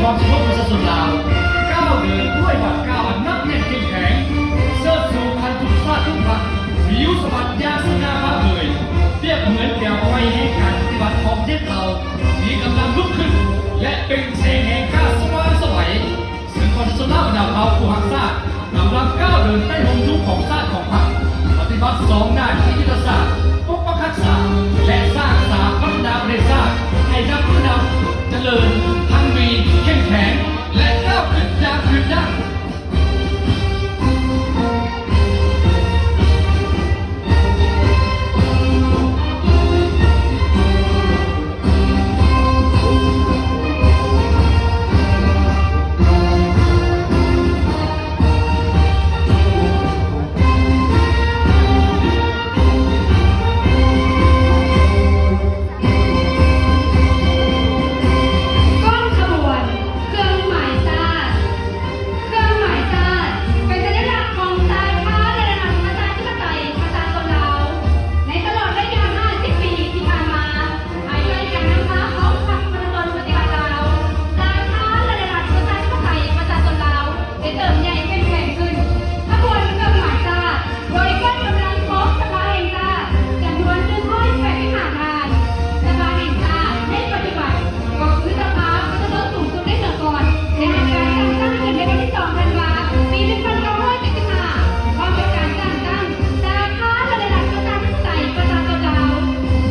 ປະຊາຊົນລາວ ກ້າວເດີນດ້ວຍບາດກ້າວອັນໜັກແໜ້ນເຂັ້ມແຂງ ເຊີດຊູພັນທຸກຊາດທຸກພັກ ມີຢູ່ສະບັດຢ່າງສະຫງ່າຜ່າເຜີຍ ປຽບເໝືອນແກວໄຟແຫ່ງການປະຕິວັດຂອງປະເທດເຮົາ ມີກຳລັງລຸກຂຶ້ນ ແລະ ເປັ່ງແສງແຫ່ງການສະຫວ່າງໄສວ. ເຊິ່ງປະຊາຊົນລາວບັນດາເຜົ່າຜູ້ຮັກຊາດ ກຳລັງກ້າວເດີນໃຕ້ຮົ່ມຊູຂອງຊາດຂອງພັກ ປະຕິບັດສອງໜ້າທີ່ຍຸດທະສາດ ປົກປັກຮັກສາ ແລະ ສ້າງສາພັດທະນາປະເທດຊາດ ໃຫ້ດຳເນີນດຳ ຈະເລີນ ຮັ່ງມີ ເຂັ້ມແຂງ ແລະ ກ້າວຂຶ້ນຢ່າງຄືນດັ່ງ. ກ້ອນຂະບວນ ເຄື່ອງໝາຍຊາດ. ເຄື່ອງໝາຍຊາດ ເປັນສັນຍະລັກຂອງສາທາລະນະລັດ ປະຊາທິປະໄຕ ປະຊາຊົນລາວ. ໃນຕະຫຼອດໄລຍະຫ້າສິບປີທີ່ຜ່ານມາ, ພາຍໃຕ້ການນຳພາຂອງພັກປະຊາຊົນປະຕິວັດລາວ, ສາທາລະນະລັດ ປະຊາທິປະໄຕ ປະຊາຊົນລາວ ໄດ້ເຕີບໃຫຍ່ເຂັ້ມແຂງຂຶ້ນ. ຂະບວນເຄື່ອງໝາຍຊາດ ໂດຍກ້ອນກຳລັງຂອງສະພາແຫ່ງຊາດ ຈຳນວນໜຶ່ງຮ້ອຍແປດສິບຫ້າທ່ານ. ສະພາແຫ່ງຊາດໃນປັດຈຸບັນ ກໍຄືສະພາປະຊາຊົນສູງສຸດໃນສາກົນ ໄດ້ຮັບການສ້າງຕັ້ງຂຶ້ນໃນວັນທີສອງທັນວາ ປີໜຶ່ງພັນເກົ້າຮ້ອຍເຈັດສິບຫ້າ ພ້ອມກັບການສ້າງຕັ້ງສາທາລະນະລັດ ປະຊາທິປະໄຕ ປະຊາຊົນລາວ.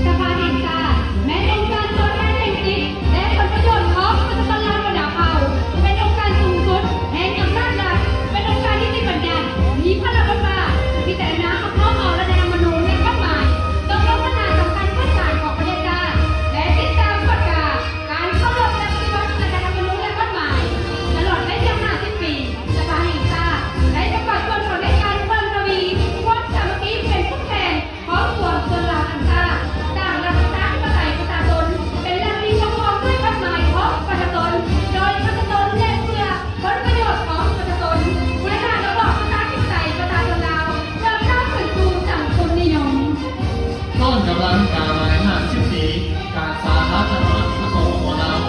ສະພາແຫ່ງຊາດ ແມ່ນອົງການຕົວແທນແຫ່ງສິດ ແລະ ຜົນປະໂຫຍດຂອງປະຊາຊົນລາວບັນດາເຜົ່າ, ເປັນອົງການສູງສຸດແຫ່ງອຳນາດລັດ, ເປັນອົງການນິຕິບັນຍັດ, ມີພາລະບົດບາດພິຈາລະນາຮັບຮອງເອົາລັດຖະທຳມະນູນ ແລະ ກົດໝາຍ, ຕົກລົງບັນຫາສຳຄັນພື້ນຖານຂອງປະເທດຊາດ ແລະ ຕິດຕາມກວດກາການເຄົາລົບ ແລະ ປະຕິບັດລັດຖະທຳມະນູນ ແລະ ກົດໝາຍ. ຕະຫຼອດໄລຍະຫ້າສິບປີ, ສະພາແຫ່ງຊາດໄດ້ປະກອບສ່ວນຂອງໃນການເພີ່ມທະວີຄວາມສາມັກຄີເປັນພູມແຜ່ນ ຂອງປວງຊົນລາວທັງຊາດ, ສ້າງລັດປະຊາທິປະໄຕປະຊາຊົນ ເປັນລັດທີ່ປົກຄອງດ້ວຍກົດໝາຍຂອງປະຊາຊົນ, ໂດຍປະຊາຊົນ ແລະ ເພື່ອຜົນປະໂຫຍດຂອງປະຊາຊົນ, ບູລະນະລະບອບປະຊາທິປະໄຕປະຊາຊົນລາວ ເພື່ອກ້າວຂຶ້ນສູ່ສັງຄົມນິຍົມ. ຍ້ອນກຳລັງກາຍຫ້າສິບປີ ການສາທາລະນະລັດ ສປປ ລາວ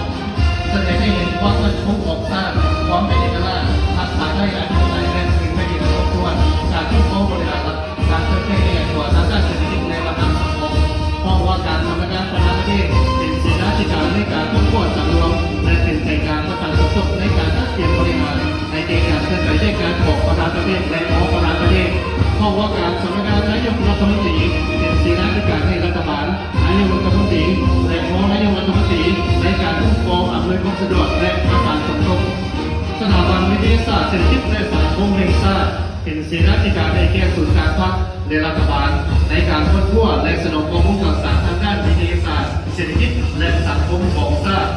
ສະແດງໃຫ້ເຫັນຄວາມໝັ້ນຄົງຂອງຊາດ, ຄວາມເປັນເອກະລາດ, ຮັກສາໄດ້ອະທິປະໄຕ ແລະ ຄືນແຜ່ນດິນໃຫ້ຄົບຖ້ວນ, ການປົກຄອງບໍລິຫານລັດ, ການເຕີບໃຫຍ່ຂະຫຍາຍຕົວທາງດ້ານເສດຖະກິດ ແລະ ວັດທະນະສັງຄົມ, ເພາະວ່າການສຳນັກງານປະທານປະເທດເປັນເສນາທິການໃນການຄົ້ນຄວ້າສຳລວມ ແລະ ເປັນໃຈກາງປະການສົມທົບໃນການຈັດກຽມບໍລິຫານ ໃຫ້ແກ່ການເຄື່ອນໄຫວແຍກຍ້າຍຂອງປະທານປະເທດ ແລະ ຮອງປະທານປະເທດ, ເພາະວ່າການສຳນັກງານນາຍົກລັດຖະມົນຕີເປັນເສນາທິການໃຫ້ລັດຖະບານ, ນາຍົກລັດຖະມົນຕີ ແລະ ຮອງນາຍົກລັດຖະມົນຕີ ໃນການຄຸ້ມຄອງອຳນວຍຄວາມສະດວກ ແລະ ປະການສົມທົບ. ສະຖາບັນວິທະຍາສາດເສດຖະກິດ ແລະ ສັງຄົມແຫ່ງຊາດ ເປັນເສນາທິການໃຫ້ແກ່ສູນກາງພັກ ແລະ ລັດຖະບານ ໃນການຄົ້ນຄວ້າ ແລະ ສະໜອງຂໍ້ມູນຂ່າວສານທາງດ້ານວິທະຍາສາດເສດຖະກິດ ແລະ ສັງຄົມຂອງຊາດ.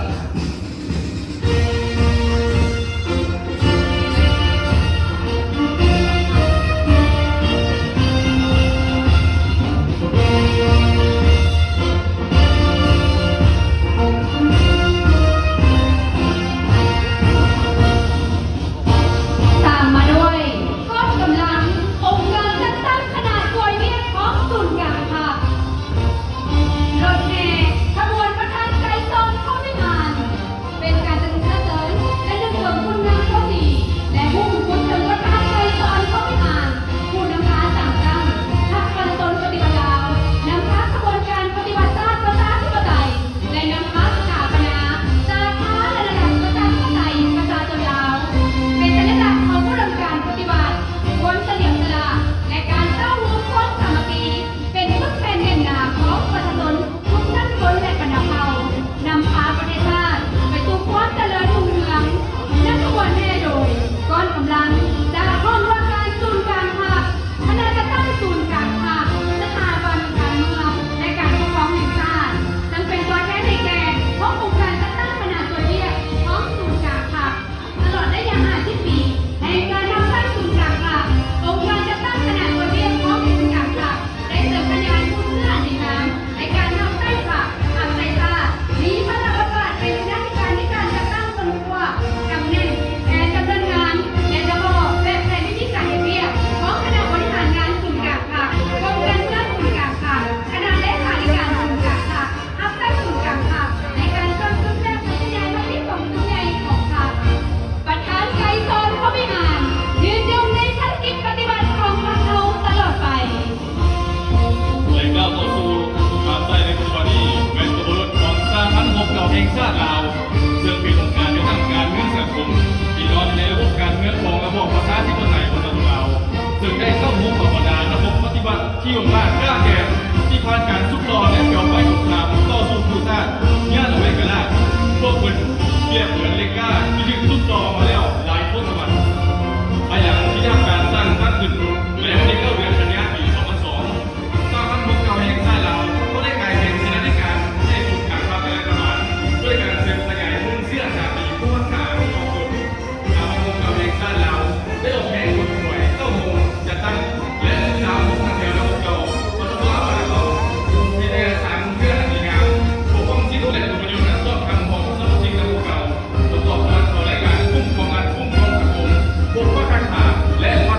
ຕາມມາດ້ວຍກອງກຳລັງອົງການຈັດຕັ້ງຄະນະຊ່ວຍວຽກຂອງສູນກາງພັກ. ລົດແຫ່ຂະບວນປະທານໄກສອນ ພົມວິມານ ທີ່ນອນໃນລະບົບການເມືອງຂອງລະບອບປະຊາທິປະໄຕຂອງລາວ ເຊິ່ງໄດ້ເຂົ້າໂຮມພາວະນາລະບົບປະຕິວັດທີ່ອົງອາດກ້າແກ່ນ ທີ່ຜ່ານການຊຸກຍູ້ ແລະ ເຜວໄຟສົງຄາມຕໍ່ສູ້ກູ້ຊາດ ຍາດເອົາເອກະລາດ. ພວກເພິ່ນປຽບເໝືອນເຫຼັກກ້າທີ່ຖືກຊຸກຍູ້ມາແລ້ວຫຼາຍທົດສະວັດ. ພາຍຫຼັງທີ່ໄດ້ຮັບການສ້າງຕັ້ງຂຶ້ນໃນວັນທີເກົ້າເດືອນກັນຍາປີສອງພັນສອງ ສະຫະພັນໝູ່ເກົ່າແຫ່ງຊາດລາວກໍໄດ້ກາຍເປັນເສນາທິການໃນສູນກາງພັກແລະລັດຖະບານ ດ້ວຍການສືບຂະຫຍາຍມູນເຊື້ອສາມີຜູ້ຮັກສາປະຊາຊົນ. ສະຫະພັນໝູ່ເກົ່າແຫ່ງຊາດລາວໄດ້ອອກແຮງຂົນຂວາຍເຕົ້າໂຮງຈັດຕັ້ງ ແລະ ສຶກສາໂຮງນັກຮຽນລາວເກົ່າ ປະຖົມມະບານລາວ ວິທະຍາສານເພື່ອອະນຸຍາດ ປົກປ້ອງສິດ ແລະ ຜົນປະໂຫຍດອັນຊອບທຳຂອງສະມາຊິກລາວເກົ່າ ປະກອບກັບລາຍການຄຸ້ມຄອງອັດ ຄຸ້ມຄອງສັງຄົມ ປົກປັກຮັກສາ ແລະ ພັ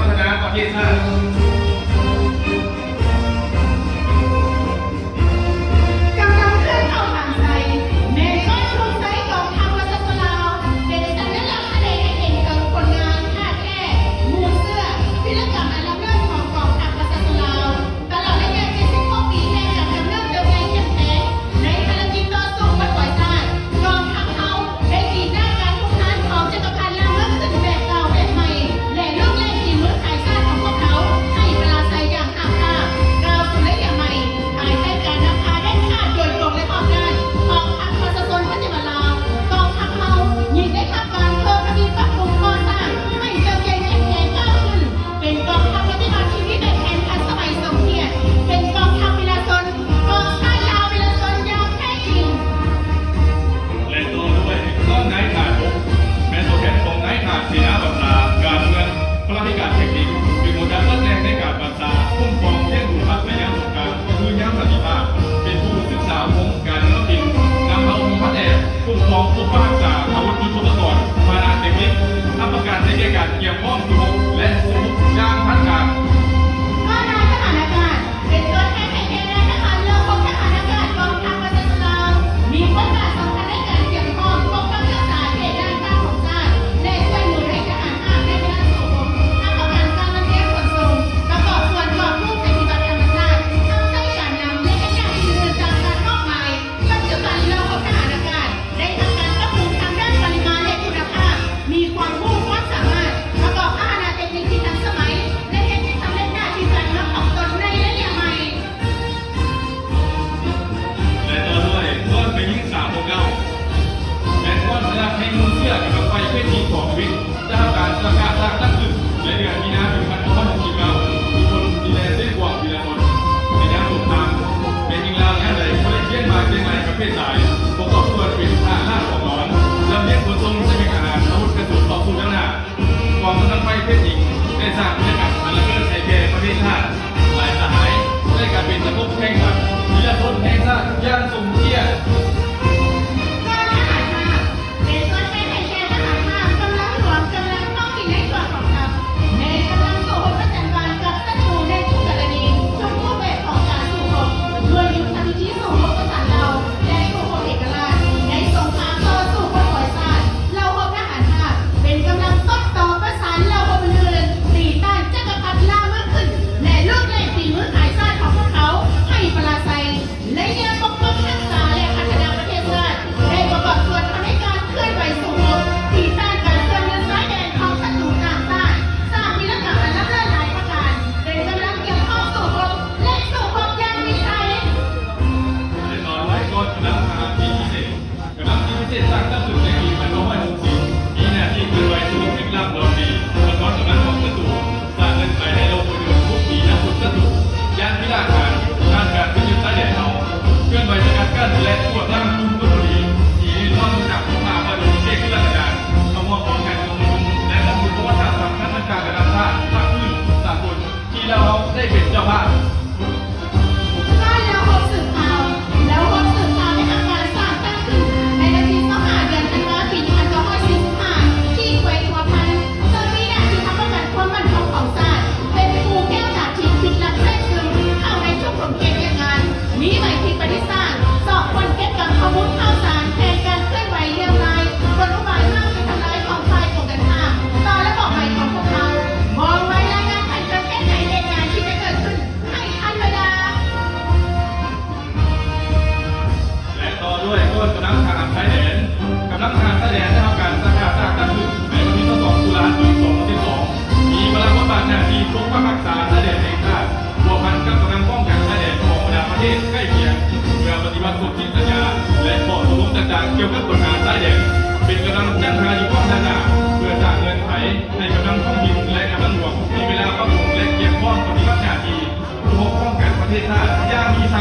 ເພື່ອສ້າງເງື່ອນໄຂໃຫ້ກຳລັງທ້ອງຖິ່ນ ແລະ ກຳລັງຫຼວງມີເວລາປັບປຸງ ແລະ ກຽມພ້ອມປະຕິບັດໜ້າທີ່ ເພື່ອປົກປ້ອງກັນປະເທດຊາດຢ່າງມີໄຊ.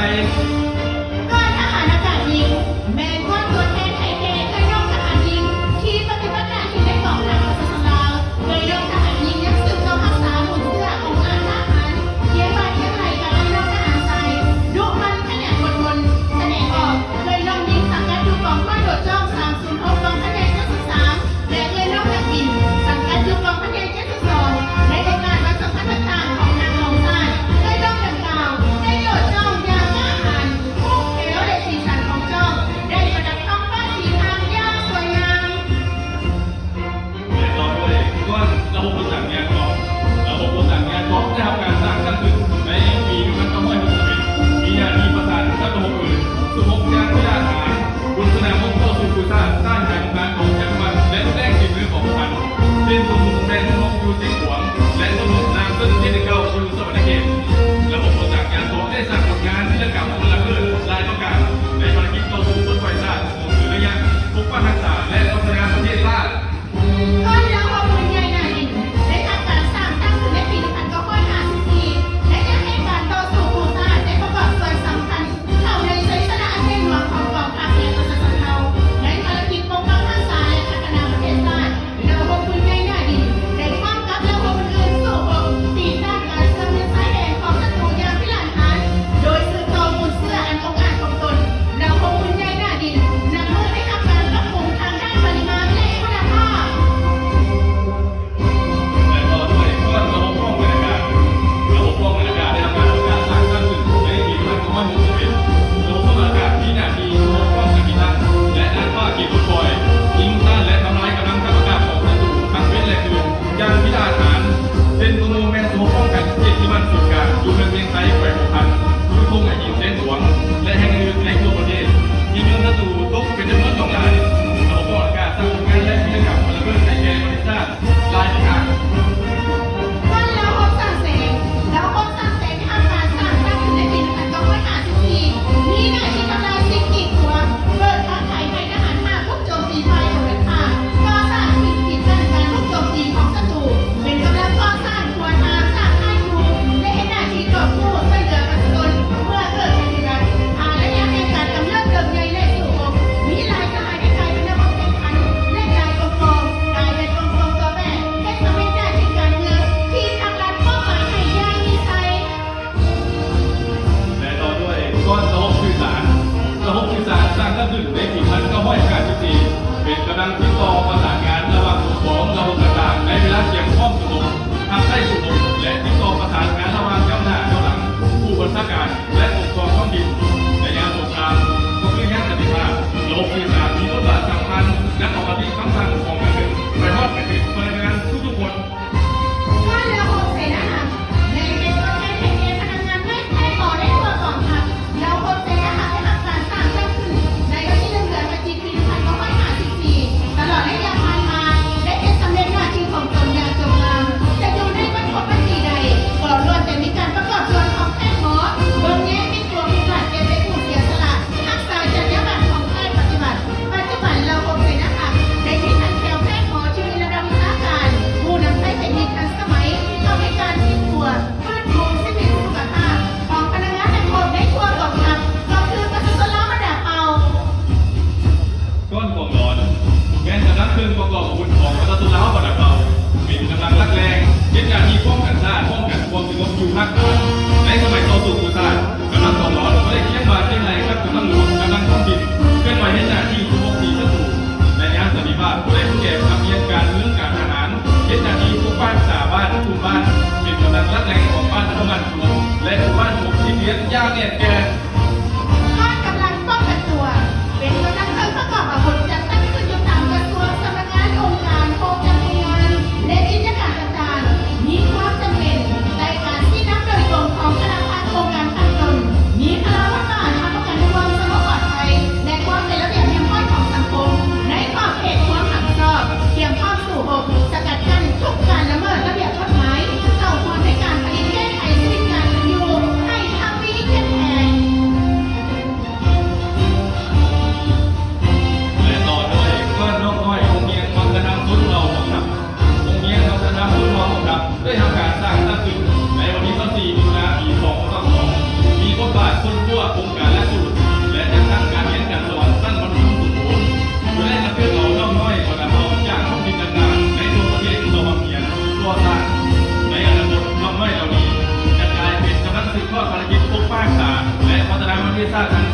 ກອງທະຫານອາກາດຍິງ ແມ່ນກອງຕົວແທນໃຫ້ແກ່ເອື້ອຍນ້ອງທະຫານຍິງ ທີ່ປະຕິບັດໜ້າທີ່ໃນກອງທັບປະຊາຊົນລາວ. ເອື້ອຍນ້ອງທະຫານຍິງຍັງສືບຕໍ່ຮັກສາມູນເຊື້ອຂອງອ້າຍທະຫານ ຄຽງບ່າຄຽງໄຫຼ່ກັບອ້າຍນ້ອງທະຫານຊາຍ, ດຸໝັ່ນຂະຫຍັນອົດທົນ, ສະແດງອອກ. ເອື້ອຍນ້ອງຍິງສັງກັດຢູ່ກອງຮ້ອຍໂດດຈ້ອງສາມສູນຫົກ ກອງພັນໃຫຍ່ເຈັດສິບສາມ ແລະ ເອື້ອຍນ້ອງນັກບິນ ສັງກັດຢູ່ກອງພັນໃຫຍ່ເຈັດສິບສອງ. ໃນໂອກາດວັນສຳຄັນຕ່າງໆຂອງທາງກອງຊາດ, ເອື້ອຍນ້ອງດັ່ງກ່າວໄດ້ໂດດຈ້ອງຢ່າງກ້າຫານ, ຮຸ່ງແຖວ ແລະ ສີສັນຂອງຈ້ອງໄດ້ປະດັບທ້ອງຟ້າສີຄາມຢ່າງສວຍງາມ. ແລະ ຕໍ່ດ້ວຍກ້ອນລະບົບລົດສ້າງຍານກອງ. ລະບົບລົດສ້າງຍານກອງໄດ້ຮັບການສ້າງຕັ້ງຂຶ້ນໃນປີໜຶ່ງພັນເກົ້າຮ້ອຍຫົກສິບເອັດ ມີໜ້າທີ່ປະສານກັບລະບົບອື່ນ ສົມທົບຢ່າງວິທະຍາຖານ ບົນສະໜາມຮົບຕໍ່ສູ້ກູ້ຊາດ ຕ້ານການຄຸມຄານຂອງຈັກກະວັດ ແລະ ແລກສີມືຂອງພວກມັນ ເຊັ່ນ ສົມທົບແມ່ນສົມທົບຢູ່ຊຽງຂວາງ ແລະ ສົມທົບນາງເຊິ່ງເຈັດສິບເກົ້າຢູ່ສະຫວັນນະເຂດ. ລະບົບລົດສ້າງຍານກອງໄດ້ສ້າງຜົນງານວິລະກຳອັນລະເລີດຫຼາຍປະການ ໃນພາລະກິດຕໍ່ສູ້ປົດປ່ອຍຊາດ ຂອງເສືອໄລຍະປົກປັກຮັກສາ ແລະ ພັດທະນາປະເທດຊາດ. ກ້ອນລະບົບປືນໃຫຍ່ໜ້າດິນ ໄດ້ຮັບການສ້າງຕັ້ງຂຶ້ນໃນປີໜຶ່ງພັນເກົ້າຮ້ອຍຫ້າສິບສີ່ ໄລຍະແຫ່ງການຕໍ່ສູ້ກູ້ຊາດ ໄດ້ປະກອບສ່ວນສຳຄັນເຂົ້າໃນໄຊຊະນະອັນໃຫຍ່ຫຼວງຂອງກອງທັບ ແລະ ປະຊາຊົນເຮົາ ໃນພາລະກິດປົກປັກຮັກສາ ແລະ ພັດທະນາປະເທດຊາດ. ລະບົບປືນໃຫຍ່ໜ້າດິນ ໄດ້ພ້ອມກັບລະບົບອື່ນໆ ສູ້ຮົບ ຕີຕ້ານການເຊື່ອມຍຶດຊາຍແດນຂອງສັດຕູຢ່າງພິລານພານ ໂດຍສືບຕໍ່ມູນເຊື້ອອັນອົງອາດຂອງຕົນ. ລະບົບປືນໃຫຍ່ໜ້າດິນ ນັບມື້ໄດ້ຮັບການປັບປຸງທາງດ້ານປະລິມານ ແລະ ຄຸນນະພາບ. ແລະ ຕໍ່ດ້ວຍກ້ອນລະບົບປ້ອງກັນອາກາດ. ລະບົບປ້ອງກັນອາກາດໄດ້ຮັບການປະກາດສ້າງຕັ້ງຂຶ້ນໃນປີໜຶ່ງພັນເກົ້າຮ້ອຍຫົກສິບເອັດ. ລະບົບປ້ອງກັນອາກາດມີໜ້າທີ່ສຳລັບປ້ອງກັນທີ່ຕັ້ງ ແລະ ນານຟ້າເຂດປົດປ່ອຍ, ຍິງຕ້ານ ແລະ ທຳລາຍກຳລັງທັບອາກາດຂອງສັດຕູທັງເວັນ ແລະ ຄືນ ຢ່າງພິລານພານ. ເດັ່ນກວ່າໝູ່ແມ່ນສະບົບປ້ອງກັນເຂດທີ່ໝັ້ນສູນກາງ ຢູ່ເມືອງວຽງໄຊ ແຂວງຫົວພັນ, ຢູ່ທົ່ງໄອຈິງເຊນຕວງ ແລະ ແຫ່ງອື່ນໆໃນທົ່ວປະເທດ ທີ່ມີສັດຕູຕົກເປັນຈຳນວນຫຼວງຫຼາຍ. ລະບົບປ້ອງກັນອາກາດສ້າງຜົນງານ ແລະ ກິດຈະກຳອັນລະເລີດໃຫ້ແກ່ປະເທດຊາດຫຼາຍປະການ. ກ້ອນລະບົບສາງແສງ. ລະບົບສາງແສງໄດ້ຮັບການສ້າງຕັ້ງຂຶ້ນໃນປີໜຶ່ງພັນເກົ້າຮ້ອຍຫ້າສິບສີ່ ມີໜ້າທີ່ທຳລາຍສິ່ງກີດຂວາງ, ເປີດທາງໄຂໃຫ້ທະຫານຮາບບຸກໂຈມຕີຝ່າຍຕົງກັນຂ້າມ, ກໍ່ສ້າງສິ່ງກີດກັ້ນການບຸກໂຈມຕີຂອງສັດຕູ, ເປັນກຳລັງກໍ່ສ້າງຂົວທາງ, ສ້າງຄ້າຍຄູ, ແລະ ເຮັດໜ້າທີ່ກອບກູ້ຊ່ວຍເຫຼືອປະຊາຊົນເມື່ອເກີດໄພພິບັດ. ພາລະຍະແຫ່ງການກຳເນີບເຕີບໃຫຍ່ ແລະ ສູ້ຮົບ, ມີຫຼາຍສະຫາຍໄດ້ກາຍເປັນລະບົບແຂ່ງຂັນ ແລະ ຫຼາຍອົງກອນກາຍເປັນອົງກອນຕົວແປ ເຮັດສຳເລັດໜ້າທີ່ການເມືອງທີ່ພັກລັດມອບໝາຍໃຫ້ຢ່າງມີໄຊ. ແລະ ຕໍ່ດ້ວຍກ້ອນລະບົບສື່ສານ. ລະບົບສື່ສານສ້າງຕັ້ງຂຶ້ນໃນປີໜຶ່ງພັນເກົ້າຮ້ອຍຫ້າສິບສີ່ ເປັນກຳລັງຕິດຕໍ່ປະສານງານລະຫວ່າງອົງກອນລະບົບຕ່າງໆ ໃນເວລາກຽມພ້ອມສູ້ຮົບ, ຮັບໃຊ້ສູ້ຮົບ ແລະ ຕິດຕໍ່ປະສານງານລະຫວ່າງກ້າວໜ້າກ້າວຫຼັງ, ຜູ້ບັນຊາການ ແລະ ອົງກອນທ້ອງຖິ່ນ. ໃນຍາມສົງຄຣາມ ກໍຄືຍາມສັນຕິພາບ, ລະບົບສື່ສານມີບົດບາດສຳຄັນ ນຳເອົາມະຕິຄຳສັ່ງຂອງປະຊາຊົນໄປຮອດໄປເຖິງພະນັກງານທຸກໆຄົນ. ການລະບົບເສນາຫາກ ແລະ ເປັນຕົວແທນໃຫ້ແກ່ພະນັກງານແພດ ແພດໝໍໃນທົ່ວກອງທັບ. ລະບົບເສນາຫາກໄດ້ຮັບການສ້າງຕັ້ງຂຶ້ນໃນວັນທີໜຶ່ງ ເດືອນພະຈິກ ປີໜຶ່ງພັນເກົ້າຮ້ອຍຫ້າສິບສີ່. ຕະຫຼອດໄລຍະຜ່ານມາ ໄດ້ເຮັດສຳເລັດໜ້າທີ່ຂອງຕົນຢ່າງຈົບງາມ. ຈະຢູ່ໃນວັນຄົບວັນປີໃດ ກໍລ້ວນແຕ່ມີການປະກອບສ່ວນຂອງແພດໝໍ ເບິ່ງແຍງ ຕົວຜູ້ບາດເຈັບ ແລະ ຜູ້ເສຍສະຫຼະ ຮັກສາຈັນຍາບັນຂອງແພດປະຕິບັດ. ປັດຈຸບັນລະບົບເສນາຫາກໄດ້ມີທັງແຖວແພດໝໍທີ່ມີລະດັບວິຊາການ, ຜູ້ນຳໃຊ້ເຕັກນິກທັນສະໄໝ ເຂົ້າໃນການຟື້ນຕົວ, ຟື້ນຟູຊີວິດສຸຂະພາບຂອງພະນັກງານແພດໃນທົ່ວກອງທັບ ກໍຄືປະຊາຊົນລາວບັນດາເຜົ່າ. ກ້ອນຂອງຫຼອນ ແມ່ນກຳລັງເຄື່ອງປະກອບອາວຸດຂອງປະຊາຊົນລາວບັນດາເຜົ່າ ເປັນກຳລັງຫຼັກແຫຼ່ງເຮັດໜ້າທີ່ປ້ອງກັນຊາດ, ປ້ອງກັນຄວາມສະຫງົບຢູ່ພາກກາງ. ໃນສະໄໝຕໍ່ສູ້ກູ້ຊາດ, ກຳລັງຂອງຫຼອນກໍໄດ້ຄຽງບ່າຄຽງໄຫຼ່ກັບກຳລັງຫຼວງ, ກຳລັງທ້ອງຖິ່ນ ເຄື່ອນໄຫວເຮັດໜ້າທີ່ໂຈມຕີສັດຕູ. ໃນຍາມສັນຕິພາບ ກໍໄດ້ຮູ້ແກ່ພາກວຽກການເມືອງການທະຫານ, ເຮັດໜ້າທີ່ປົກປັກຮັກສາບ້ານ, ຄຸ້ມບ້ານ, ເປັນກຳລັງຫຼັກແຫຼ່ງຂອງບ້ານຄວາມໝັ້ນຄົງ ແລະ ໝູ່ບ້ານຄົງທີ່ວຽນຢ່າງແໜ້ນແກ່ນ. ກ້ອນກຳລັງປ້ອງກັນຕົວ ເປັນກຳລັງເຄື່ອງປະກອບອາວຸດ ຈັດຕັ້ງຂຶ້ນຢູ່ຕາມກະຊວງ, ສຳນັກງານ, ອົງການ, ໂຮງຈັກໂຮງງານ ແລະ ກິດຈະການຕ່າງໆ ມີຄວາມຈຳເປັນໃນການຊີ້ນຳໂດຍກົງຂອງຄະນະພັກ, ອົງການຂັ້ນຕົ້ນ, ມີພາລະບົດບາດຮັບປະກັນຄວາມສະຫງົບປອດໄພ ແລະ ຄວາມເປັນລະບຽບຮຽບຮ້ອຍຂ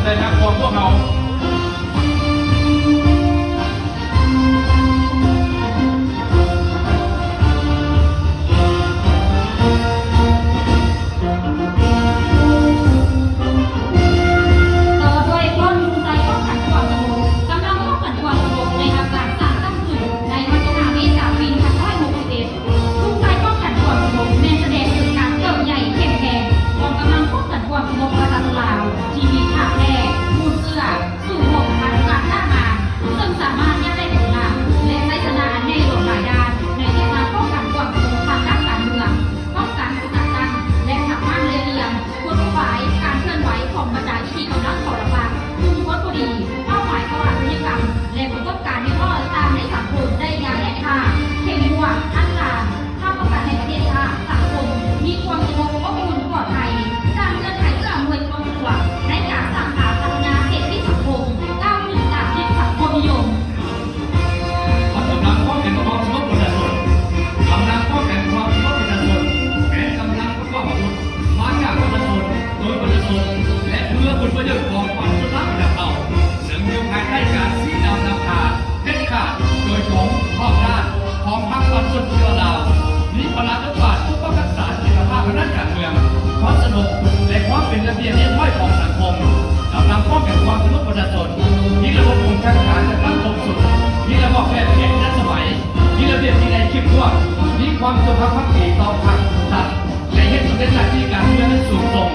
ໃສ່ພັກພວກເຮົາ ຕໍ່ດ້ວຍພົນຈຸງໃຈປ້ອງກັນຄວາມສະຫງົບ, ກຳລັງປ້ອງກັນຄວາມສະຫງົບໄດ້ຮັບການສ້າງຕັ້ງຂຶ້ນໃນວັນທີຫ້າ ເມສາ ປີໜຶ່ງພັນເກົ້າຮ້ອຍຫົກສິບເອັດ. ຈຸງໃຈປ້ອງກັນຄວາມສະຫງົບແມ່ນສະແດງເຖິງການເຕີບໃຫຍ່ເຂັ້ມແຂງຂອງກຳລັງປ້ອງກັນຄວາມສະຫງົບປະຊາຊົນລາວ ທີ່ມີທ່າແທ້, ມູນເຊື້ອ, ສູ້ຮົບ, ການຄ້າມານ, ເຊິ່ງສາມາດຍັງໄດ້ຜົນງາມ ແລະ ໄຊຊະນະອັນໃຫຍ່ຫຼວງຫຼາຍດ້ານ ໃນທິດທາງປ້ອງກັນຄວາມສະຫງົບທາງດ້ານການເມືອງ, ປ້ອງກັນ, ຈັດຕັ້ງ ແລະ ພັກບ້ານເລຍລຽງ ກົນອຸບາຍການເຄື່ອນໄຫວຂອງບັນດາທີ່ມີກຳລັງເຂົ້າລະຫວ່າງກຸ່ມຄົນບໍ່ດີ, ເປົ້າໝາຍເຂົ້າອາຊະຍາກຳ ແລະ ປະສົບການເຮັດວຽກຕ່າງໃນສັງຄົມໄດ້ຢ່າງແອບຂາດ, ເຂັ້ມງວດ, ທັນການ, ຮັບປະກັນໃຫ້ປະເທດຊາດ, ສັງຄົມ ມີຄວາມສະຫງົບ, ອົບອຸ່ນ, ປອດໄພ, ສ້າງເງື່ອນໄຂເອື້ອອຳນວຍຄວາມສະດວກໃນການສ້າງສາພັດທະນາເສດຖະກິດສັງຄົມ, ກ້າວຂຶ້ນຕາມທິດສັງຄົມນິຍົມ. ກຳລັງປ້ອງກັນຄວາມສະຫງົບປະຊາຊົນ ກຳລັງປ້ອງກັນຄວາມສະຫງົບປະຊາຊົນ ແມ່ນກຳລັງປະກອບອາວຸດມາຈາກປະຊາຊົນ, ໂດຍປະຊາຊົນ ແລະ ເພື່ອຜົນປະໂຫຍດຂອງປະຊາຊົນລາວນຳເອົາ, ເຊິ່ງຢູ່ພາຍໃຕ້ການຊີ້ນຳນຳພາເດັດຂາດ ໂດຍກົງຮອບດ້ານຂອງພັກປະຊາຊົນລາວ ມີພາລະບົດບາດປົກປັກຮັກສາສະຖຽນລະພາບທາງດ້ານການເມືອງ, ຄວາມສະຫງົບ ແລະ ຄວາມເປັນລະບຽບຮຽບຮ້ອຍຂອງສັງຄົມ, ກຳລັງປ້ອງກັນຄວາມສະຫງົບປະຊາຊົນ, ມີລະບົບກົມຈັດການຈັດຕັ້ງຄົບຊຸດ, ມີລະບອບແບບແຜນທັນສະໄໝ, ມີລະບຽບວິໄນເຂັ້ມງວດ, ມີຄວາມຈົງຮັກພັກດີຕໍ່ພັກ, ຊາດ ແລະ ເຮັດສຳເລັດໜ້າທີ່ການເມືອງຢ່າງສູງສົ່ງ.